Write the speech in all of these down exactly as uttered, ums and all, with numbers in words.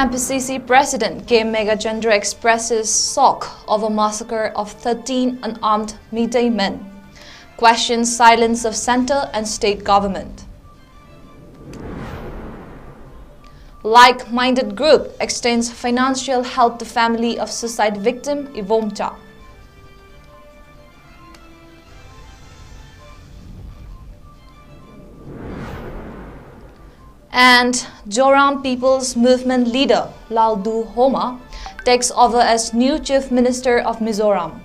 M P C C President K Meghachandra expresses shock over massacre of thirteen unarmed Meitei men, questions silence of centre and state government. Like-minded group extends financial help to family of suicide victim Ibomcha. And Zoram People's Movement leader Lalduhoma takes over as new Chief Minister of Mizoram.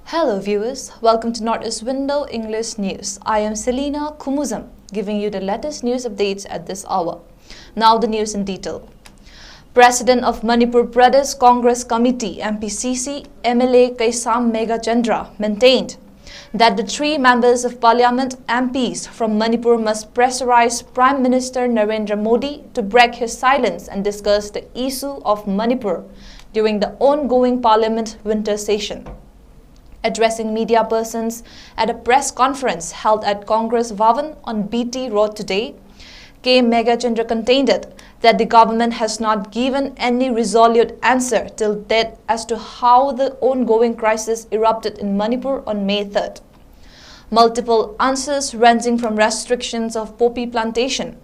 Hello viewers, welcome to North East Window English News. I am Selina Kumuzam, giving you the latest news updates at this hour. Now the news in detail. President of Manipur Pradesh Congress Committee, M P C C, M L A Keisham Meghachandra maintained that the three members of parliament, M Ps from Manipur, must pressurize Prime Minister Narendra Modi to break his silence and discuss the issue of Manipur during the ongoing parliament winter session. Addressing media persons at a press conference held at Congress Bhavan on B T Road today, K Meghachandra contended that the government has not given any resolute answer till date as to how the ongoing crisis erupted in Manipur on May third. Multiple answers, ranging from restrictions of poppy plantation,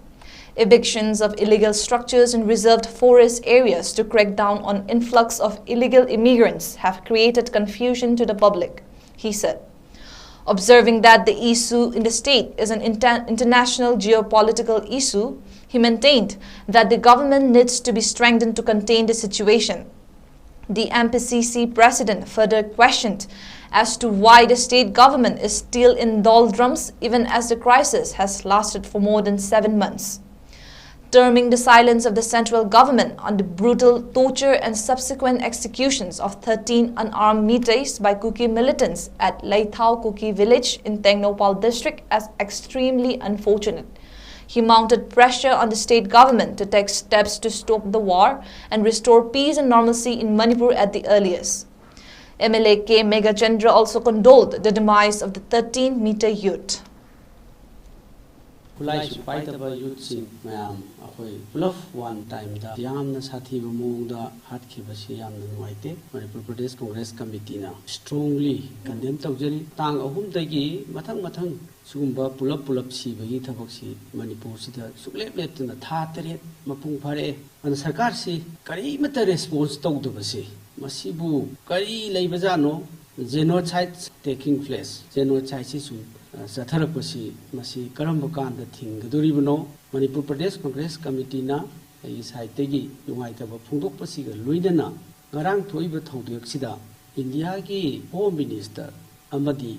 evictions of illegal structures in reserved forest areas, to crackdown on influx of illegal immigrants, have created confusion to the public, he said. Observing that the issue in the state is an inter- international geopolitical issue, he maintained that the government needs to be strengthened to contain the situation. The M P C C president further questioned as to why the state government is still in doldrums, even as the crisis has lasted for more than seven months. Terming the silence of the central government on the brutal torture and subsequent executions of thirteen unarmed Meiteis by Kuki militants at Leithao Kuki village in Tengnoupal district as extremely unfortunate, he mounted pressure on the state government to take steps to stop the war and restore peace and normalcy in Manipur at the earliest. M L A K Meghachandra also condoled the demise of the thirteen meter youth. ꯈꯨꯠꯂꯥꯏꯁꯨ ꯄꯥꯏꯗꯕ ꯌꯨꯠꯁꯤꯡ ꯃꯌꯥꯝ ꯑꯩꯈꯣꯏ ꯄꯨꯂꯞ one ꯇꯥꯏꯝꯗ ꯌꯥꯝꯅ ꯁꯥꯊꯤꯕ ꯃꯑꯣꯡꯗ ꯍꯥꯠꯈꯤꯕꯁꯤ ꯌꯥꯝꯅ ꯅꯨꯡꯉꯥꯏꯇꯦ꯫ ꯃꯅꯤꯄꯨꯔ ꯄ꯭ꯔꯗꯦꯁ ꯀꯣꯡꯒ꯭ꯔꯦꯁ ꯀꯃꯤꯇꯤꯅ strongly condemn ꯇꯧꯖꯔꯤ꯫ ꯇꯥꯡ ꯑꯍꯨꯝꯗꯒꯤ ꯃꯊꯪ ꯃꯊꯪ ꯁꯤꯒꯨꯝꯕ ꯄꯨꯂꯞ ꯄꯨꯂꯞ ꯁꯤꯕꯒꯤ ꯊꯕꯛꯁꯤ ꯃꯅꯤꯄꯨꯔꯁꯤꯗ ꯁꯨꯛꯂꯦꯞ ꯂꯦꯞꯇꯅ ꯊꯥ ꯇꯔꯦꯠ ꯃꯄꯨꯡ ꯐꯥꯔꯛꯑꯦ꯫ ꯑꯗꯨꯅ ꯁꯔꯀꯥꯔꯁꯤ ꯀꯔꯤꯃꯠꯇ ꯔꯦꯁꯄꯣꯟꯁ ꯇꯧꯗꯕꯁꯦ, ꯃꯁꯤꯕꯨ ꯀꯔꯤ ꯂꯩꯕꯖꯥꯠꯅꯣ? Genocide taking place, genocide ꯁꯤ ꯁꯨꯝ, ꯑ, ꯆꯠꯊꯔꯛꯄꯁꯤ, ꯃꯁꯤ ꯀꯔꯝꯕ ꯀꯥꯟꯗ ꯊꯤꯡꯒꯗꯧꯔꯤꯕꯅꯣ? ꯃꯅꯤꯄꯨꯔ ꯄ꯭ꯔꯗꯦꯁ ꯀꯣꯡꯒ꯭ꯔꯦꯁ ꯀꯃꯤꯇꯤꯅ ꯑꯩꯒꯤ ꯁꯥꯏꯠꯇꯒꯤ ꯅꯨꯡꯉꯥꯏꯇꯕ ꯐꯣꯡꯗꯣꯛꯄꯁꯤꯒ ꯂꯣꯏꯅꯅ ꯉꯔꯥꯡ ꯊꯣꯛꯏꯕ ꯊꯧꯗꯣꯛꯁꯤꯗ ꯏꯟꯗꯤꯌꯥꯒꯤ ꯍꯣꯝ ꯃꯤꯅꯤꯁꯇꯔ ꯑꯃꯗꯤ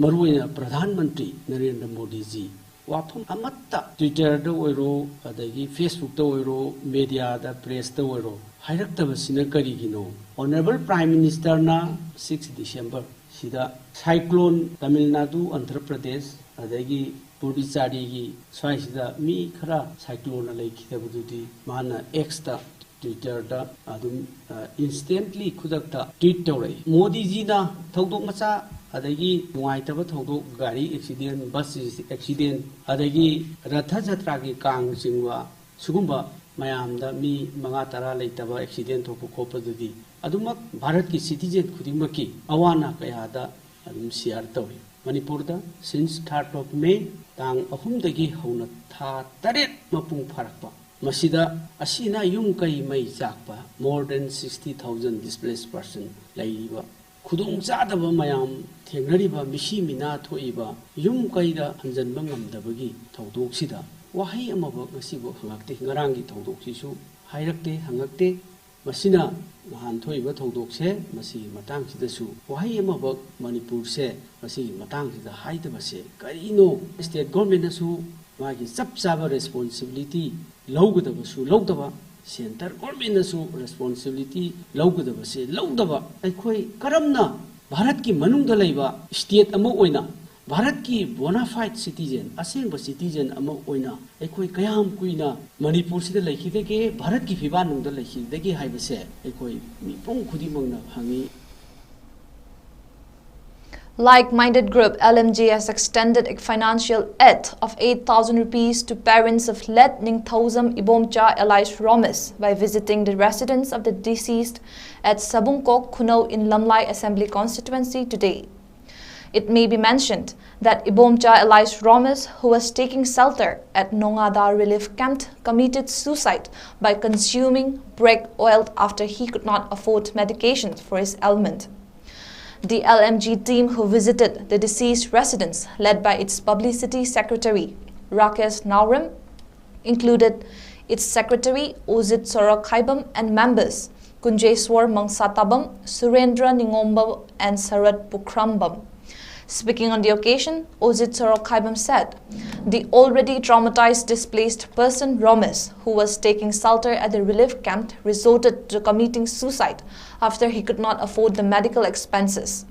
ꯃꯔꯨꯑꯣꯏꯅ ꯄ꯭ꯔꯙꯥꯟ ꯃꯟꯇ꯭ꯔꯤ ꯅꯔꯦꯟꯗ꯭ꯔ ꯃꯣꯗꯤꯖꯤ ꯋꯥꯐꯝ ꯑꯃꯠꯇ ꯇ꯭ꯋꯤꯇꯔꯗ ꯑꯣꯏꯔꯣ, ꯑꯗꯒꯤ ꯐꯦꯁꯕꯨꯛꯇ ꯑꯣꯏꯔꯣ, ꯃꯦꯗꯤꯌꯥꯗ, ꯄ꯭ꯔꯦꯁꯇ ꯑꯣꯏꯔꯣ, ꯍꯥꯏꯔꯛꯇꯕꯁꯤꯅ ꯀꯔꯤꯒꯤꯅꯣ? ꯑꯣꯅꯔꯦꯕꯜ ꯄ꯭ꯔꯥꯏꯝ ꯃꯤꯅꯤꯁꯇꯔꯅ ꯁꯤꯛꯁ ꯗꯤꯁꯦꯝꯕꯔ ꯁꯤꯗ ꯁꯥꯏꯀ꯭ꯂꯣꯟ ꯇꯥꯃꯤꯜ ꯅꯥꯗꯨ, ꯑꯟꯙ꯭ꯔ ꯄ꯭ꯔꯗꯦꯁ, ꯑꯗꯒꯤ ꯄꯨꯗꯨꯆꯥꯔꯤꯒꯤ ꯁ꯭ꯋꯥꯏꯁꯤꯗ ꯃꯤ ꯈꯔ ꯁꯥꯏꯀ꯭ꯂꯣꯟꯅ ꯂꯩꯈꯤꯗꯕꯗꯨꯗꯤ ꯃꯥꯅ ꯑꯦꯛꯁꯇ, ꯇ꯭ꯋꯤꯇꯔꯗ ꯑꯗꯨꯝ, ꯑ, instantly, ꯈꯨꯗꯛꯇ ꯇ꯭ꯋꯤꯠ ꯇꯧꯔꯛꯏ꯫ ꯃꯣꯗꯤꯖꯤꯅ ꯊꯧꯗꯣꯛ ꯃꯆꯥ, ꯑꯗꯒꯤ ꯅꯨꯡꯉꯥꯏꯇꯕ ꯊꯧꯗꯣꯛ, ꯒꯥꯔꯤ ꯑꯦꯛꯁꯤꯗꯦꯟ, ꯕꯁ ꯑꯦꯛꯁꯤꯗꯦꯟ, ꯑꯗꯒꯤ ꯔꯊ ꯖꯇ꯭ꯔꯥꯒꯤ ꯀꯥꯡ ꯆꯤꯡꯕ, ꯁꯤꯒꯨꯝꯕ ꯃꯌꯥꯝꯗ ꯃꯤ ꯃꯉꯥ ꯇꯔꯥ ꯂꯩꯇꯕ ꯑꯦꯛꯁꯤꯗꯦꯟ ꯊꯣꯛꯄ ꯈꯣꯠꯄꯗꯨꯗꯤ ꯑꯗꯨꯃꯛ ꯚꯥꯔꯠꯀꯤ ꯁꯤꯇꯤꯖꯦꯟ ꯈꯨꯗꯤꯡꯃꯛꯀꯤ ꯑꯋꯥ ꯑꯅꯥ ꯀꯌꯥꯗ ꯑꯗꯨꯝ ꯁꯤꯌꯥꯔ ꯇꯧꯏ꯫ ꯃꯅꯤꯄꯨꯔꯗ since third of May, ꯇꯥꯡ ꯑꯍꯨꯝꯗꯒꯤ ꯍꯧꯅ ꯊꯥ ꯇꯔꯦꯠ ꯃꯄꯨꯡ ꯐꯥꯔꯛꯄ, ꯃꯁꯤꯗ ꯑꯁꯤꯅ ꯌꯨꯝ ꯀꯩ ꯃꯩ ꯆꯥꯛꯄ, more than sixty thousand displaced person ꯂꯩꯔꯤꯕ, ꯈꯨꯗꯣꯡ ꯆꯥꯗꯕ ꯃꯌꯥꯝ ꯊꯦꯡꯅꯔꯤꯕ, ꯃꯤꯁꯤ ꯃꯤꯅꯥ ꯊꯣꯛꯏꯕ, ꯌꯨꯝ ꯀꯩꯗ ꯍꯟꯖꯟꯕ ꯉꯝꯗꯕꯒꯤ ꯊꯧꯗꯣꯛꯁꯤꯗ ꯋꯥꯍꯩ ꯑꯃꯐꯥꯎ ꯉꯁꯤꯐꯥꯎ ꯍꯪꯉꯛꯇꯦ꯫ ꯉꯔꯥꯡꯒꯤ ꯊꯧꯗꯣꯛꯁꯤꯁꯨ ꯍꯥꯏꯔꯛꯇꯦ, ꯍꯪꯉꯛꯇꯦ꯫ ꯃꯁꯤꯅ ꯅꯍꯥꯟ ꯊꯣꯛꯏꯕ ꯊꯧꯗꯣꯛꯁꯦ, ꯃꯁꯤꯒꯤ ꯃꯇꯥꯡꯁꯤꯗꯁꯨ ꯋꯥꯍꯩ ꯑꯃꯐꯥꯎ ꯃꯅꯤꯄꯨꯔꯁꯦ ꯃꯁꯤꯒꯤ ꯃꯇꯥꯡꯁꯤꯗ ꯍꯥꯏꯗꯕꯁꯦ ꯀꯔꯤꯅꯣ? ꯁ꯭ꯇꯦꯠ ꯒꯣꯔꯃꯦꯟꯅꯁꯨ ꯃꯥꯒꯤ ꯆꯞ ꯆꯥꯕ ꯔꯦꯁꯄꯣꯟꯁꯤꯕꯤꯂꯤꯇꯤ ꯂꯧꯒꯗꯕꯁꯨ ꯂꯧꯗꯕ, ꯁꯦꯟꯇꯔ ꯒꯣꯔꯃꯦꯟꯅꯁꯨ ꯔꯦꯁꯄꯣꯟꯁꯤꯕꯤꯂꯤꯇꯤ ꯂꯧꯒꯗꯕꯁꯦ ꯂꯧꯗꯕ, ꯑꯩꯈꯣꯏ ꯀꯔꯝꯅ ꯚꯥꯔꯠꯀꯤ ꯃꯅꯨꯡꯗ ꯂꯩꯕ ꯁ꯭ꯇꯦꯠ ꯑꯃ ꯑꯣꯏꯅ, ꯚꯥꯔꯠꯀꯤ ꯕꯣꯅꯥꯐꯥꯏꯠ ꯁꯤꯇꯤꯖꯦꯟ, ꯑꯁꯦꯡꯕ ꯁꯤꯇꯤꯖꯦꯟ ꯑꯃ ꯑꯣꯏꯅ ꯑꯩꯈꯣꯏ ꯀꯌꯥꯝ ꯀꯨꯏꯅ ꯃꯅꯤꯄꯨꯔꯁꯤꯗ ꯂꯩꯈꯤꯗꯒꯦ, ꯚꯥꯔꯠꯀꯤ ꯐꯤꯕꯥꯛꯅꯨꯡꯗ ꯂꯩꯈꯤꯗꯒꯦ ꯍꯥꯏꯕꯁꯦ ꯑꯩꯈꯣꯏ ꯃꯤꯄꯨꯝ ꯈꯨꯗꯤꯡꯃꯛꯅ ꯍꯪꯉꯤ꯫ Like-minded group L M G has extended a financial aid of eight thousand rupees to parents of late Ningthoujam Ibomcha alias Romes by visiting the residence of the deceased at Sabungkok Khunou in Lamlai Assembly Constituency today. It may be mentioned that Ibomcha alias Romes, who was taking shelter at Nongada relief camp, committed suicide by consuming brake oil after he could not afford medications for his ailment. The L M G team who visited the deceased residence, led by its publicity secretary, Rakesh Naorim, included its secretary, Ojit Sorok Khaibam, and members, Kunjeswar Mangsatabam, Surendra Ningomba, and Sarat Pukhrambam. Speaking on the occasion, Ojit Sorok Khaibam said, the already traumatized displaced person Romes, who was taking shelter at the relief camp, resorted to committing suicide after he could not afford the medical expenses.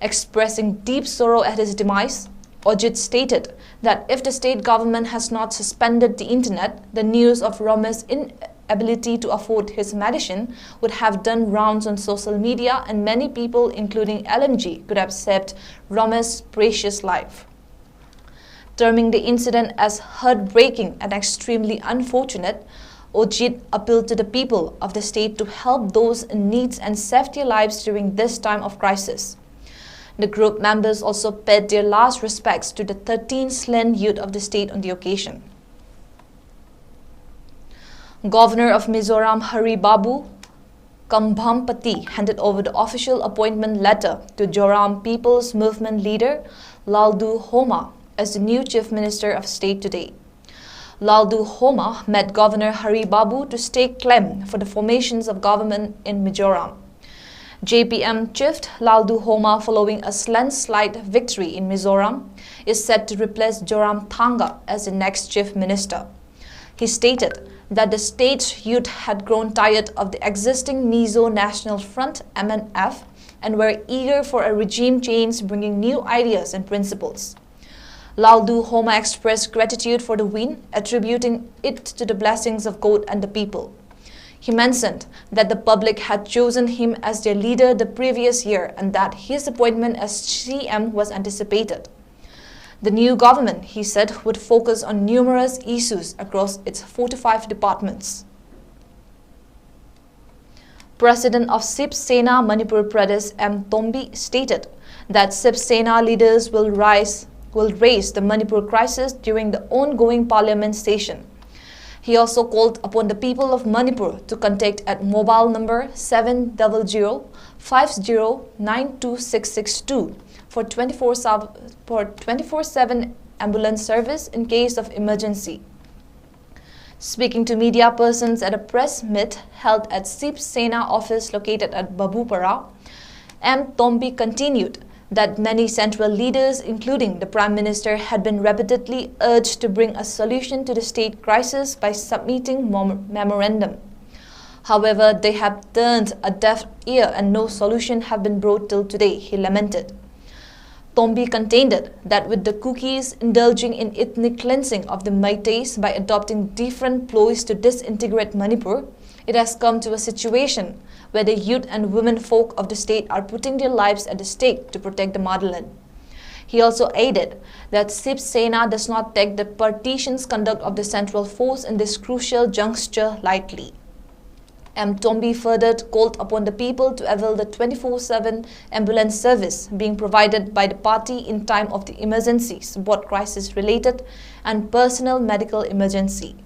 Expressing deep sorrow at his demise, Ojit stated that if the state government has not suspended the internet, the news of Romes' inability to afford his medicine would have done rounds on social media, and many people, including L M G, could have saved Romes' precious life. Terming the incident as heartbreaking and extremely unfortunate, Ojit appealed to the people of the state to help those in need and save their lives during this time of crisis. The group members also paid their last respects to the thirteen slain youth of the state on the occasion. Governor of Mizoram Hari Babu Kambhampati handed over the official appointment letter to Zoram People's Movement leader Lalduhoma as the new Chief Minister of State today. Lalduhoma met Governor Hari Babu to stake claim for the formations of government in Mizoram. J P M chief Lalduhoma, following a landslide victory in Mizoram, is set to replace Zoramthanga as the next chief minister. He stated that the state's youth had grown tired of the existing Mizo National Front, M N F, and were eager for a regime change bringing new ideas and principles. Lalduhoma expressed gratitude for the win, attributing it to the blessings of God and the people. He mentioned that the public had chosen him as their leader the previous year and that his appointment as C M was anticipated. The new government, he said, would focus on numerous issues across its forty-five departments. President of Shiv Sena Manipur Pradesh M Tombi stated that Shiv Sena leaders will rise will raise the Manipur crisis during the ongoing parliament session. He also called upon the people of Manipur to contact at mobile number seven double zero five zero nine two six six two for twenty-four sub- for twenty-four seven ambulance service in case of emergency. Speaking to media persons at a press meet held at Shiv Sena office located at Babupara, M Tombi continued that many central leaders, including the Prime Minister, had been repeatedly urged to bring a solution to the state crisis by submitting mem- memorandum. However, they have turned a deaf ear and no solution have been brought till today, he lamented. Tombi contended that with the Kukis indulging in ethnic cleansing of the Meiteis by adopting different ploys to disintegrate Manipur, it has come to a situation where the youth and women folk of the state are putting their lives at the stake to protect the motherland. He also added that Shiv Sena does not take the partisan's conduct of the central force in this crucial juncture lightly. M Tombi further called upon the people to avail the twenty-four seven ambulance service being provided by the party in time of the emergency, both crisis related and personal medical emergency.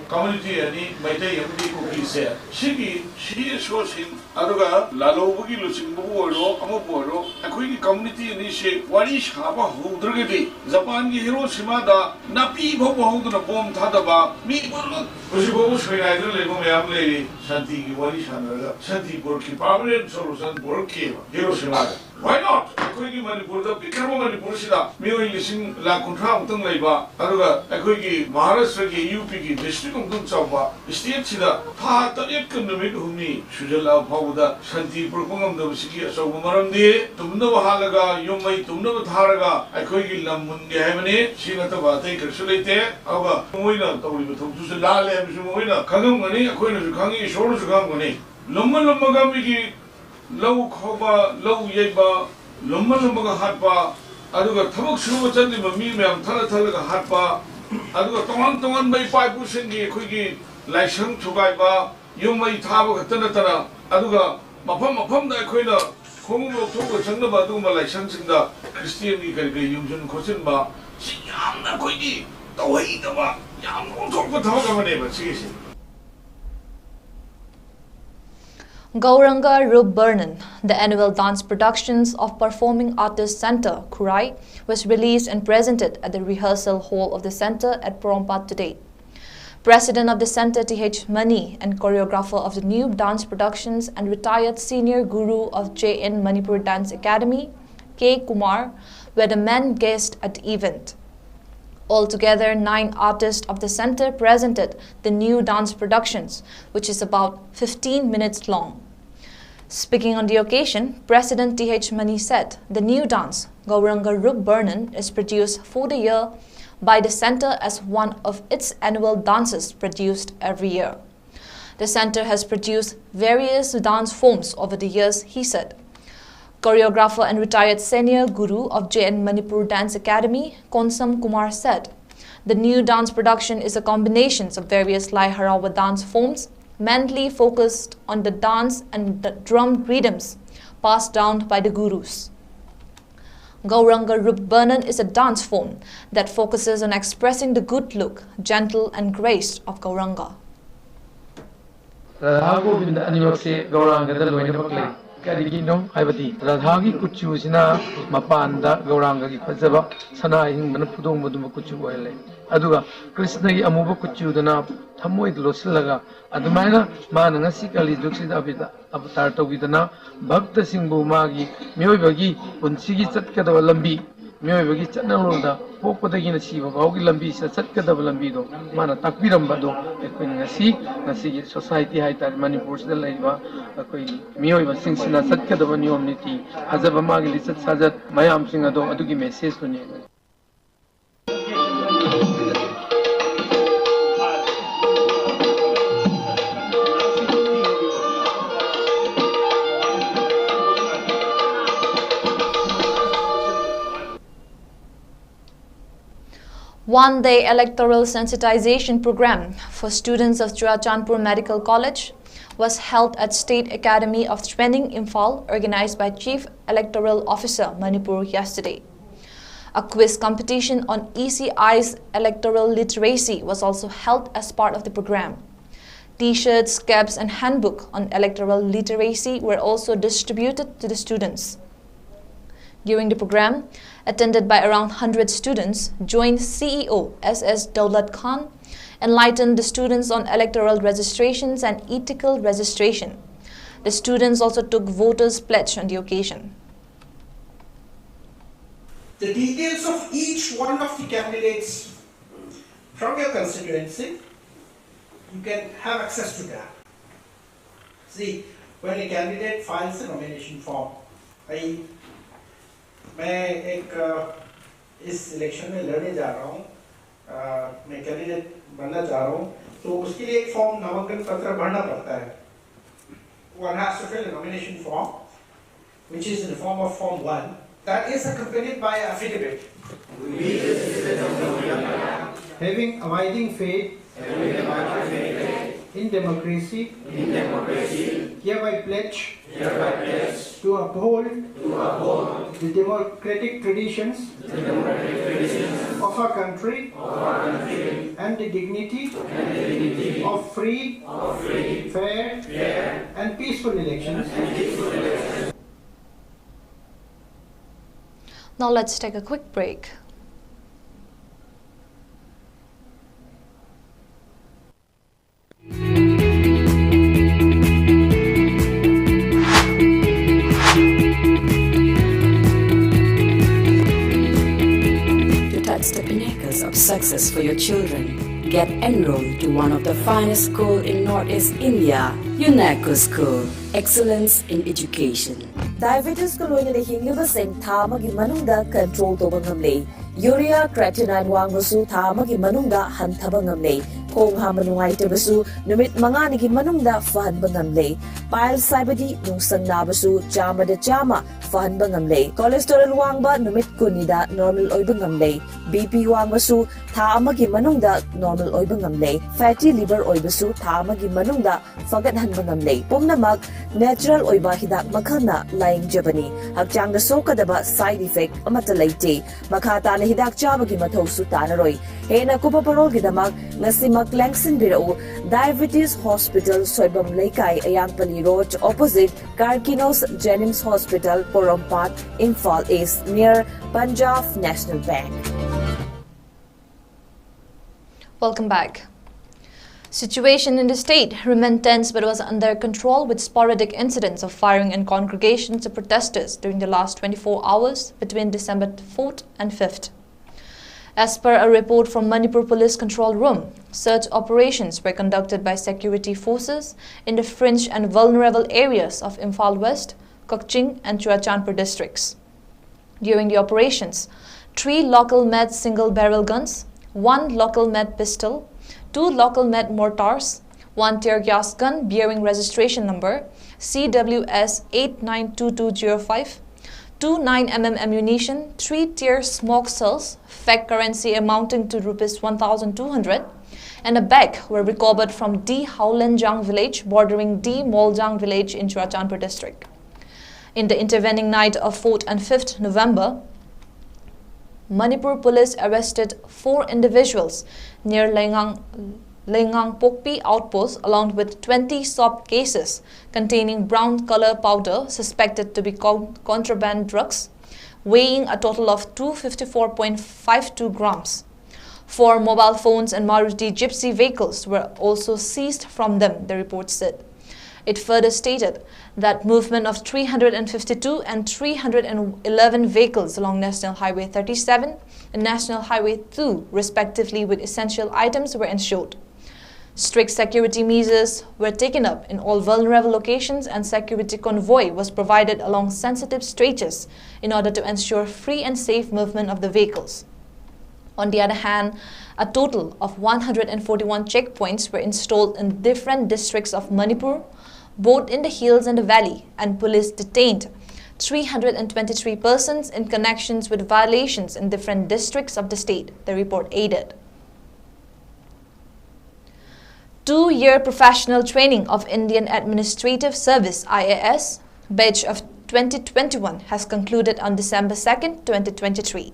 Community ꯑꯅꯤ, ꯃꯩꯇꯩ ꯑꯃꯗꯤ ꯀꯨꯀꯤꯁꯦ, ꯁꯤꯒꯤ ꯁꯤ ꯁꯣꯁꯤꯡ ꯑꯗꯨꯒ ꯂꯥꯂꯧꯕꯒꯤ ꯂꯨꯆꯤꯡꯕꯕꯨ ꯑꯣꯏꯔꯣ, ꯑꯃꯕꯨ ꯑꯣꯏꯔꯣ, ꯑꯩꯈꯣꯏꯒꯤ community ꯑꯅꯤꯁꯦ ꯋꯥꯔꯤ ꯁꯥꯕ ꯍꯧꯗ꯭ꯔꯒꯗꯤ ꯖꯄꯥꯟꯒꯤ ꯍꯤꯔꯣꯁꯤꯃꯥꯗ ꯅꯥꯄꯤ ꯐꯥꯎꯕ ꯍꯧꯗꯅ ꯕꯣꯝ ꯊꯥꯗꯕ ꯃꯤ ꯄꯨꯝꯅꯃꯛ ꯍꯧꯖꯤꯛ ꯐꯥꯎꯕ ꯁꯣꯏꯅꯥꯏꯗꯨꯅ ꯂꯩꯕ ꯃꯌꯥꯝ ꯂꯩꯔꯤ꯫ ꯁꯥꯟꯇꯤꯒꯤ ꯋꯥꯔꯤ ꯁꯥꯟꯅꯔꯒ ꯁꯥꯟꯇꯤ ꯄꯨꯔꯛꯈꯤ, permanent solution ꯄꯨꯔꯛꯈꯤꯕ ꯍꯤꯔꯣꯁꯤꯃꯥꯗ꯫ Why not? ꯑꯩꯈꯣꯏꯒꯤ ꯃꯅꯤꯄꯨꯔꯗ ꯄꯤꯛꯈ꯭ꯔꯕ ꯃꯅꯤꯄꯨꯔꯁꯤꯗ ꯃꯤꯑꯣꯏ ꯂꯤꯁꯤꯡ ꯂꯥꯈ ꯀꯨꯟꯊ꯭ꯔꯥ ꯃꯨꯛꯇꯪ ꯂꯩꯕ, ꯑꯗꯨꯒ ꯑꯩꯈꯣꯏꯒꯤ ꯃꯍꯥꯔꯥꯁꯇ꯭ꯔꯒꯤ ꯌꯨ ꯄꯤꯒꯤ ꯑꯁꯤꯒꯨꯝꯕꯗꯨ ꯆꯥꯎꯕ ꯁ꯭ꯇꯦꯠꯁꯤꯗ ꯊꯥ ꯇꯔꯦꯠꯀ ꯅꯨꯃꯤꯠ ꯍꯨꯝꯅꯤ ꯁꯨꯖꯜꯂꯛꯑ ꯐꯥꯎꯕꯗ ꯁꯥꯟꯇꯤ ꯄꯨꯔꯛꯄ ꯉꯝꯗꯕꯁꯤꯒꯤ ꯑꯆꯧꯕ ꯃꯔꯝꯗꯤ ꯇꯨꯝꯅꯕ ꯍꯥꯠꯂꯒ, ꯌꯨꯝ ꯃꯩ ꯇꯨꯝꯅꯕ ꯊꯥꯔꯒ ꯑꯩꯈꯣꯏꯒꯤ ꯂꯝ ꯃꯨꯟꯒꯦ ꯍꯥꯏꯕꯅꯤ꯫ ꯁꯤ ꯅꯠꯇꯕ ꯑꯇꯩ ꯀꯔꯤꯁꯨ ꯂꯩꯇꯦ꯫ ꯑꯗꯨꯒ ꯃꯣꯏꯅ ꯇꯧꯔꯤꯕ ꯊꯕꯛꯇꯨꯁꯨ ꯂꯥꯜꯂꯦ ꯍꯥꯏꯕꯁꯨ ꯃꯈꯣꯏꯅ ꯈꯪꯉꯝꯒꯅꯤ, ꯑꯩꯈꯣꯏꯅꯁꯨ ꯈꯪꯉꯤ, ꯏꯁꯣꯔꯅꯁꯨ ꯈꯪꯉꯝꯒꯅꯤ꯫ ꯂꯨꯝꯃ ꯂꯨꯝꯃꯒ ꯃꯤꯒꯤ ꯂꯧ ꯈꯥꯎꯕ, ꯂꯧ ꯌꯩꯕ, ꯂꯨꯝꯃ ꯂꯨꯝꯃꯒ ꯍꯥꯠꯄ, ꯑꯗꯨꯒ ꯊꯕꯛ ꯁꯨꯕ ꯆꯠꯂꯤꯕ ꯃꯤ ꯃꯌꯥꯝ ꯊꯠꯂ ꯊꯠꯂꯒ ꯍꯥꯠꯄ, ꯑꯗꯨꯒ ꯇꯣꯉꯥꯟ ꯇꯣꯉꯥꯟꯕ ꯏꯄꯥ ꯏꯄꯨꯁꯤꯡꯒꯤ ꯑꯩꯈꯣꯏꯒꯤ ꯂꯥꯏꯁꯪ ꯊꯨꯒꯥꯏꯕ, ꯌꯨꯝ ꯃꯩ ꯊꯥꯕ ꯈꯛꯇ ꯅꯠꯇꯅ, ꯑꯗꯨꯒ ꯃꯐꯝ ꯃꯐꯝꯗ ꯑꯩꯈꯣꯏꯅ ꯈꯣꯡꯎꯞ ꯂꯧꯊꯣꯛꯄ ꯆꯪꯅꯕ ꯑꯗꯨꯒꯨꯝꯕ ꯂꯥꯏꯁꯪꯁꯤꯡꯗ ꯈ꯭ꯔꯤꯁꯇꯤꯌꯟꯒꯤ ꯀꯔꯤ ꯀꯔꯤ ꯌꯨꯡꯁꯤꯟ ꯈꯣꯠꯆꯤꯟꯕ, ꯁꯤ ꯌꯥꯝꯅ ꯑꯩꯈꯣꯏꯒꯤ ꯇꯧꯍꯩꯗꯕ, ꯌꯥꯝꯅ ꯑꯣꯟꯊꯣꯛꯄ ꯊꯕꯛ ꯑꯃꯅꯦꯕ ꯁꯤꯒꯤꯁꯦ꯫ Gauranga Rup Barnan, the annual dance productions of Performing Artists Centre, Khurai, was released and presented at the rehearsal hall of the centre at Porompat today. President of the centre Th Mani and choreographer of the new dance productions and retired senior guru of J N Manipur Dance Academy, K Kumar, were the main guest at the event. Altogether, nine artists of the centre presented the new dance productions, which is about fifteen minutes long. Speaking on the occasion, President Th Mani said the new dance, Gauranga Rup Barnan, is produced for the year by the centre as one of its annual dances produced every year. The centre has produced various dance forms over the years, he said. Choreographer and retired senior guru of J N Manipur Dance Academy, Konsam Kumar, said the new dance production is a combination of various Lai Harawa dance forms, mainly focused on the dance and the drum rhythms passed down by the gurus. Gauranga Rup Barnan is a dance form that focuses on expressing the good look, gentle and grace of Gauranga. Radha Govinda ꯑꯅꯤꯃꯛꯁꯦ ꯒꯧꯔꯥꯡꯒꯗ ꯂꯣꯏꯅꯃꯛ ꯂꯩ꯫ ꯀꯔꯤꯒꯤꯅꯣ ꯍꯥꯏꯕꯗꯤ ꯔꯥꯙꯥꯒꯤ ꯀꯨꯆꯨꯁꯤꯅ ꯃꯄꯥꯟꯗ ꯒꯧꯔꯥꯡꯒꯒꯤ ꯐꯖꯕ ꯁꯅꯥ ꯑꯍꯤꯡꯕꯅ ꯐꯨꯗꯣꯡꯕꯗꯨꯝꯕ ꯀꯨꯆꯨ ꯑꯣꯏꯍꯜꯂꯦ꯫ ꯑꯗꯨꯒ ꯀ꯭ꯔꯤꯁꯅꯒꯤ ꯑꯃꯨꯕ ꯀꯨꯆꯨꯗꯨꯅ ꯊꯃꯣꯏꯗ ꯂꯣꯠꯁꯤꯜꯂꯒ ꯑꯗꯨꯃꯥꯏꯅ ꯃꯥꯅ ꯉꯁꯤ ꯀꯂꯤ ꯖꯨꯒꯁꯤꯗ ꯑꯕꯤꯗ ꯑꯕꯇꯥꯔ ꯇꯧꯕꯤꯗꯅ ꯚꯛꯇꯁꯤꯡꯕꯨ ꯃꯥꯒꯤ ꯃꯤꯑꯣꯏꯕꯒꯤ ꯄꯨꯟꯁꯤꯒꯤ ꯆꯠꯀꯗꯕ ꯂꯝꯕꯤ ꯃꯤꯑꯣꯏꯕꯒꯤ ꯆꯠꯅꯔꯣꯜꯗ ꯄꯣꯛꯄꯗꯒꯤꯅ ꯁꯤꯕ ꯐꯥꯎꯒꯤ ꯂꯝꯕꯤꯁꯤꯗ ꯆꯠꯀꯗꯕ ꯂꯝꯕꯤꯗꯣ ꯃꯥꯅ ꯇꯥꯛꯄꯤꯔꯝꯕꯗꯣ ꯑꯩꯈꯣꯏꯅ ꯉꯁꯤ, ꯉꯁꯤꯒꯤ ꯁꯣꯁꯥꯏꯇꯤ ꯍꯥꯏꯇꯥꯔꯦ, ꯃꯅꯤꯄꯨꯔꯁꯤꯗ ꯂꯩꯔꯤꯕ ꯑꯩꯈꯣꯏꯒꯤ ꯃꯤꯑꯣꯏꯕꯁꯤꯡꯁꯤꯅ ꯆꯠꯀꯗꯕ ꯅꯤꯌꯣꯝ ꯅꯤꯇꯤ, ꯐꯖꯕ ꯃꯥꯒꯤ ꯂꯤꯆꯠ ꯁꯥꯖꯠ ꯃꯌꯥꯝꯁꯤꯡ ꯑꯗꯣ ꯑꯗꯨꯒꯤ ꯃꯦꯁꯦꯖꯇꯨꯅꯤ꯫ One-day electoral sensitization program for students of Churachandpur Medical College was held at State Academy of Training, Imphal, organized by Chief Electoral Officer, Manipur, yesterday. A quiz competition on E C I's electoral literacy was also held as part of the program. T-shirts, caps, and handbook on electoral literacy were also distributed to the students. During the program, attended by around hundred students, joint C E O S S Daulat Khan enlightened the students on electoral registrations and ethical registration. The students also took voters' pledge on the occasion. The details of each one of the candidates from your constituency, you can have access to that. See, when a candidate files a nomination form, I, मैं एक अ, इस election में लड़ने जा रहा हूँ, अ, मैं candidate बनना चाह रहा हूँ, तो उसके लिए एक फॉर्म, नामांकन पत्र भरना पड़ता है. One has to fill a nomination form, which is in the form of Form one. That is accompanied by affidavit. Having abiding faith in democracy, hereby pledge to uphold the democratic traditions of our country and the dignity of free, fair, and peaceful elections. Now let's take a quick break. Success for your children. Get enrolled to one of the finest school in Northeast India, UNACO School. Excellence in education. Diabetes ka loinada hinglibasing tha amagi manungda control toba ngamle. Urea creatinine wangbasu tha amagi manungda hanthaba ngamle. Khong hamba nungaitabasu numit mangani gi manungda fahanba ngamle. Piles haibadi nungsang nabasu chama da chama fahanba ngamle. Cholesterol wangba numit kunida normal oiba ngamle. BP wangbasu tha amagi manungda normal oiba ngamle. Fatty liver oibasu tha amagi manungda fagathanba ngamle. Pumnamak natural oiba hidak makhalna laingjabani. Hakchangda sokadaba side effect amata leite. Makha tana hidak chabagi mathausu tanaroi. Hena kupa parolgidamak ngasimak langsin birau Diabetes Hospital, Soibam Leikai, Ayangpali Road, opposite Karkinos Jenims Hospital, Porompat, Imphal East, near Punjab National Bank. Welcome back. Situation in the state remained tense but was under control, with sporadic incidents of firing and congregations of protesters during the last twenty-four hours between December fourth and fifth. As per a report from Manipur Police Control Room, search operations were conducted by security forces in the fringe and vulnerable areas of Imphal West, Kakching, and Churachandpur districts. During the operations, three local made single barrel guns, one local made pistol, two local made mortars, one tear gas gun bearing registration number C W S eight nine two two zero five, two nine M M ammunition, three tear smoke cells, fake currency amounting to rupees one thousand two hundred, and a bag were recovered from D Howlenjang village bordering D Moljang village in Churachandpur district. In the intervening night of fourth and fifth November, Manipur police arrested four individuals near Lengang, Lengang Pokpi outpost, along with twenty soap cases containing brown color powder suspected to be con- contraband drugs, weighing a total of two fifty-four point five two grams. Four mobile phones and Maruti Gypsy vehicles were also seized from them, the report said. It further stated that movement of three hundred fifty-two and three hundred eleven vehicles along National Highway thirty-seven and National Highway two, respectively, with essential items were ensured. Strict security measures were taken up in all vulnerable locations, and security convoy was provided along sensitive stretches in order to ensure free and safe movement of the vehicles. On the other hand, a total of one hundred forty-one checkpoints were installed in different districts of Manipur, both in the hills and the valley, and police detained three hundred twenty-three persons in connections with violations in different districts of the state, the report added. Two-year professional training of Indian Administrative Service, I A S, batch of twenty twenty-one has concluded on December second, twenty twenty-three.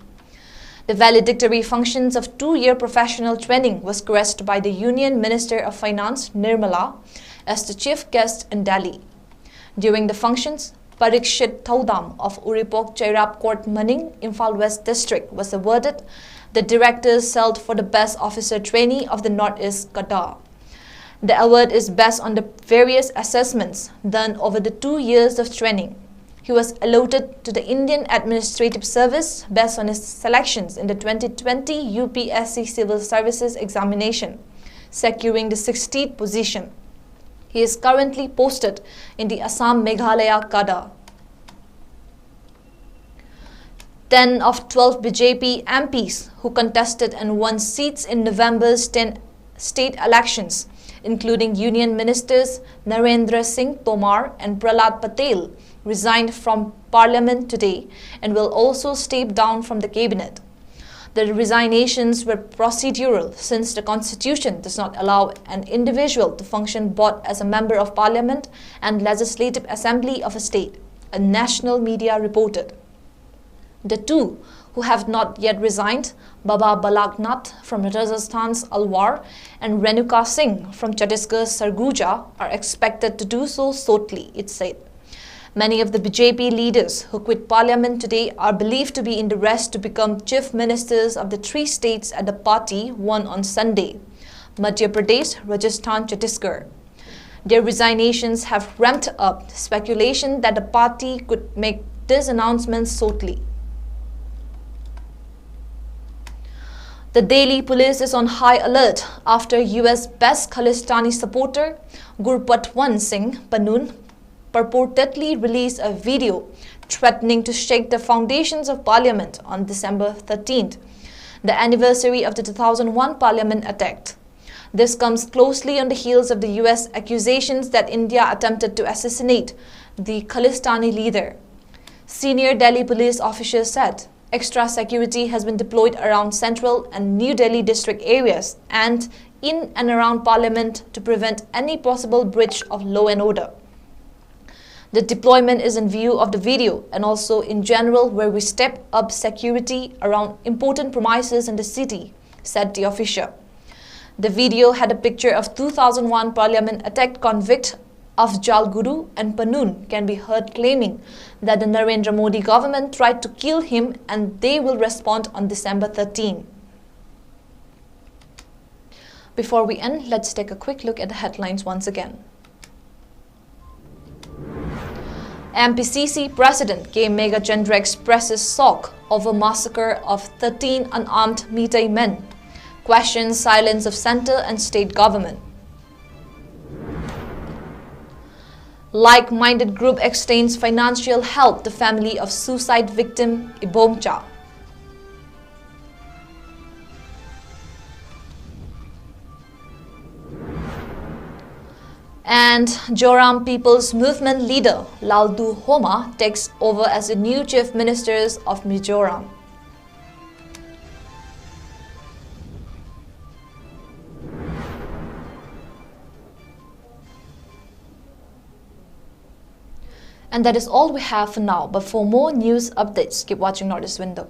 The valedictory functions of two-year professional training was graced by the Union Minister of Finance, Nirmala, as the chief guest in Delhi. During the functions, Parikshit Thoudam of Uripok Cheyrap Court Maning, Imphal West District, was awarded the Director's Shield for the Best Officer Trainee of the Northeast cadre. The award is based on the various assessments done over the two years of training. He was allotted to the Indian Administrative Service based on his selections in the twenty twenty U P S C Civil Services Examination, securing the sixteenth position. He is currently posted in the Assam Meghalaya cadre. Ten of twelve B J P M Ps who contested and won seats in November's ten state elections, including Union Ministers Narendra Singh Tomar and Prahlad Patel, resigned from Parliament today and will also step down from the cabinet. The resignations were procedural, since the constitution does not allow an individual to function both as a member of parliament and legislative assembly of a state, a national media reported. The two who have not yet resigned, Baba Balak Nath from Rajasthan's Alwar and Renuka Singh from Chhattisgarh's Sarguja, are expected to do so shortly, it said. Many of the B J P leaders who quit parliament today are believed to be in the race to become chief ministers of the three states that the party won on Sunday: Madhya Pradesh, Rajasthan, Chhattisgarh. Their resignations have ramped up speculation that the party could make this announcement shortly. The Delhi police is on high alert after U S-based Khalistani supporter Gurpatwant Singh Pannun purportedly released a video threatening to shake the foundations of parliament on December thirteenth, the anniversary of the two thousand one parliament attack. This comes closely on the heels of the U S accusations that India attempted to assassinate the Khalistani leader. Senior Delhi police officials said extra security has been deployed around Central and New Delhi district areas and in and around Parliament to prevent any possible breach of law and order. The deployment is in view of the video and also in general where we step up security around important premises in the city, said the official. The video had a picture of two thousand one parliament attack convict Afzal Guru and Pannun can be heard claiming that the Narendra Modi government tried to kill him and they will respond on December thirteenth. Before we end, let's take a quick look at the headlines once again. M P C C President K Meghachandra expresses shock over massacre of thirteen unarmed Meitei men, questions silence of centre and state government. Like-minded group extends financial help to family of suicide victim Ibomcha. And Zoram People's Movement leader Lalduhoma takes over as the new Chief Minister of Mizoram. And that is all we have for now, but for more news updates, keep watching Northeast Window.